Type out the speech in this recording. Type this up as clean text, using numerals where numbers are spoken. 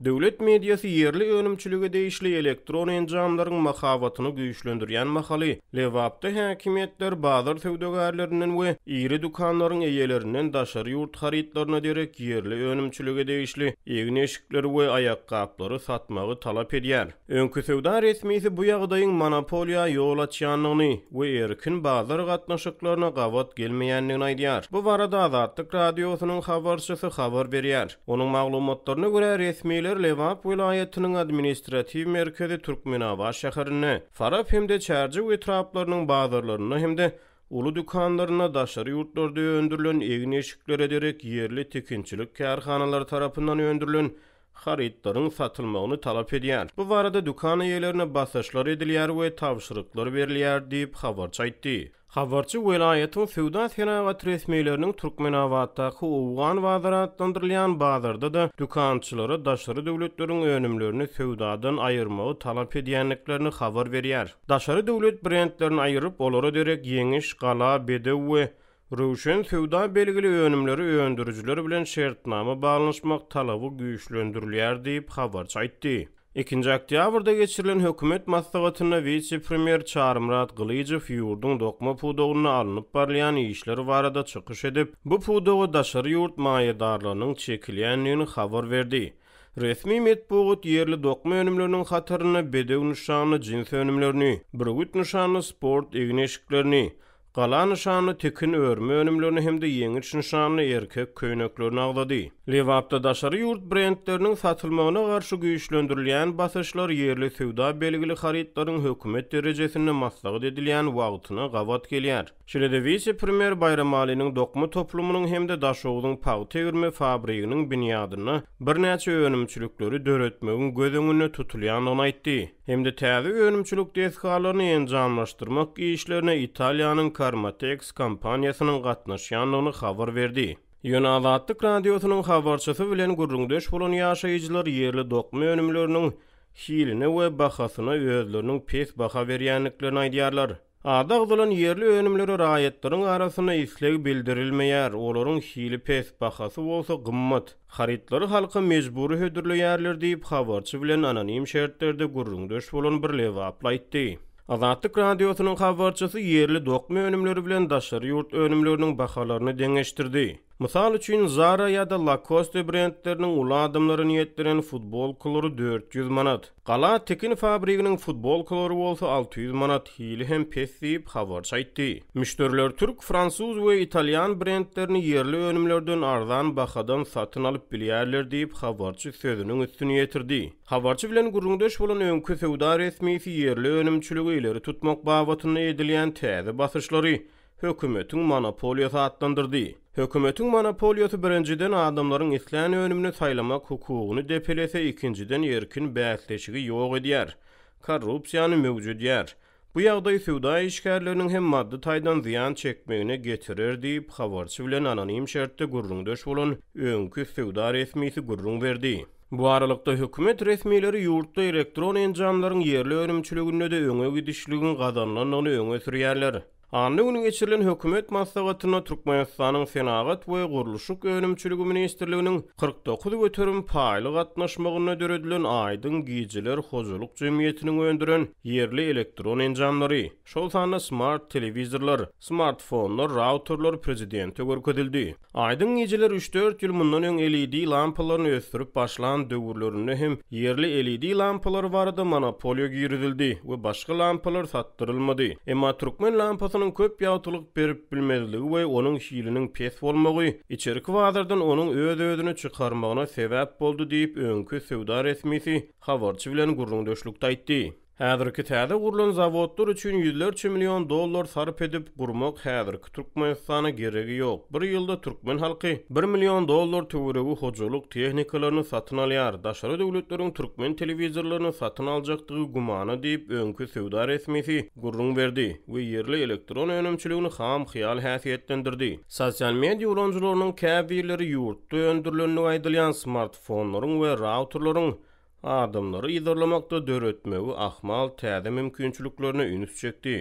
Döwlet mediasy ýerli önümçilige degişli elektron enjamlaryň mahabatyny güýçlendirýän mahaly, Lebapda häkimiýetler bazar söwdagärlerinden we iri dükanlaryň eýelerinden daşary ýurt harytlaryna derek ýerli önümçilige degişli egin-eşikleri we aýakgaplary satmagy talap edýär. Öňki söwda resmisi bu ýagdaýyň monopoliýa ýol açýandygyny we erkin bazar gatnaşyklaryna gabat gelmeýändigini aýdýar. Bu barada Azatlyk Radiosynyň habarçysy habar berýär. Onuň maglumatlaryna görä, resmiler Lebap welaýatynyň administratiw merkezi Türkmenabat şäherinde, Farap hem-de Çärjew etraplarynyň bazarlarynda hem-de uly dükanlarynda daşary ýurtlarda öndürilen egin-eşiklere derek ýerli tikinçilik kärhanalary tarapyndan öndürilen harytlaryň satylmagyny talap edýär. Bu barada dükan eýelerine basyşlar edilýär we tabşyryklar berilýär diýip, habarçy aýtdy. Habarçy welaýatyň söwda-senagat resmileriniň Türkmenabatdaky Owgan bazary atlandyrylýan bazarda-da dükançylara daşary döwletleriň önümlerini söwdadan aýyrmagy talap edýändiklerini habar berýär. Daşary döwlet brendlerini aýyryp, olara derek Ýeňiş, Gala, Bedew we Röwşen söwda belgili önümleri öndürijiler bilen şertnama baglanyşmak talaby güýçlendirilýär diýip, habarçy aýtdy. Ikinji oktýabrda geçirilen hökümet maslahatynda wise-premýer Çarymyrat Gylyjow ýurduň dokma pudagynda alnyp barylýan işler barada çykyş edip, bu pudaga daşary ýurt maýadarlarynyň çekilýändigini habar berdi. Resmi metbugat ýerli dokma önümleriniň hatarynda Bedew nyşanly jins önümlerini, Bürgüt nyşanly sport egin-eşiklerini, Gala nyşanly tikin örme önümlerini hem-de Ýeňiş nyşanly erkek köýneklerini agzady. Lebapda daşary ýurt brendleriniň satylmagyna garşy güýçlendirilýän basyşlar ýerli söwda belgili harytlaryň hökümet derejesinde maslahat edilýän wagtyna gabat gelýär. Şeýle-de wise-premýer Baýramalynyň dokma toplumynyň hem-de Daşogzuň pagta egirme fabriginiň binýadynda birnäçe önümçilikleri döretmegiň göz öňünde tutulýandygyny aýtdy. hem-de täze önümçilik desgalaryny enjamlaşdyrmak işlerine Italiýanyň Karmatex kompaniýasynyň gatnaşýandygyny habar berdi. Ýöne Azatlyk Radiosynyň habarçysy bilen gürrüňdeş bolan ýaşaýjylar ýerli dokma önümleriniň hiline we bahasyna özleriniň pes baha berýändiklerini aýdýarlar. Ady agzalan ýerli önümlere raýatlaryň arasynda isleg bildirilmeýär, olaryň hili pes, bahasy bolsa gymmat. Harytlary halka mejbury hödürleýärler diýip, habarçy bilen anonim şertlerde gürrüňdeş bolan bir lebaply aýtdy. Azatlyk Radiosynyň habarçysy ýerli dokma önümleri bilen daşary ýurt önümleriniň bahalaryny deňeşdirdi. Mysal üçin, Zara ýa-da Lacoste brendleriniň uly adamlara niýetlenen futbolkalary 400 manat, Gala tikin fabriginiň futbolkalary bolsa 600 manat, hili hem pes diýip, habarçy aýtdy. Müşderiler türk, fransuz we italýan brendlerini ýerli önümlerden arzan bahadan satyn alyp bilýärler diýip, habarçy sözüniň üstüni ýetirdi. Habarçy bilen gürrüňdeş bolan öňki söwda resmisi ýerli önümçiligi ileri tutmak babatynda edilýän täze basyşlary hökümetiň monopoliýasy atlandyrdy. Hökümetiň monopoliýasy birinjiden adamlaryň islän önümini saýlamak hukugyny depelese, ikinjiden erkin bäsleşigi ýok edýär, korrupsiýany möwjedýär. Bu ýagdaý söwda işgärleriniň hem maddy taýdan zyýan çekmegine getirer diýip, habarçy bilen anonim şertde gürrüňdeş bolan öňki söwda resmisi gürrüň berdi. Bu aralykda, hökümet resmileri ýurtda elektron enjamlaryň ýerli önümçiliginde-de öňe gidişligiň gazanylandygyny öňe sürýärler. Anna güni geçirilen hökümet maslahatynda Türkmenistanyň Senagat we gurluşyk önümçiligi ministrliginiň 49% paýly gatnaşmagynda döredilen Aýdyň gijeler hojalyk jemgyýetiniň öndüren ýerli elektron enjamlary, şol sanda smart telewizorlar, smartfonlar, routerler prezidente görkezildi. Aýdyň gijeler üç-dört ýyl mundan öň LED lampalaryny ösdürip başlan döwürlerinde hem ýerli LED lampalary barada monopoliýa girizildi we başga lampalar satdyrylmady. Emma türkmen lampasynyň köp ýagtylyk berip bilmezligi we onuň hiliniň pes bolmagy içerki bazardan onuň öz-özüni çykarmagyna sebäp boldy diýip, öňki söwda resmisi habarçy bilen gürrüňdeşlikde aýtdy. Häzirki täze gurlan zawodlar üçin ýüzlerçe million dollar sarp edip gurmak häzirki Türkmenistana geregi ýok. Bir ýylda türkmen halky bir million dollar töweregi hojalyk tehnikalaryny satyn alýar. Daşary döwletleriň türkmen telewizorlaryny satyn aljakdygy gümana diýip, öňki söwda resmisi gürrüň berdi we ýerli elektron önümçiligini ham hyýal häsiýetlendirdi. Sosial media ulanyjylarynyň käbirleri ýurtda öndürilendigi aýdylýan smartfonlaryň we routerleriň adamlary yzarlamakda döretmegi ahmal täze mümkinçiliklerine üns çekdi.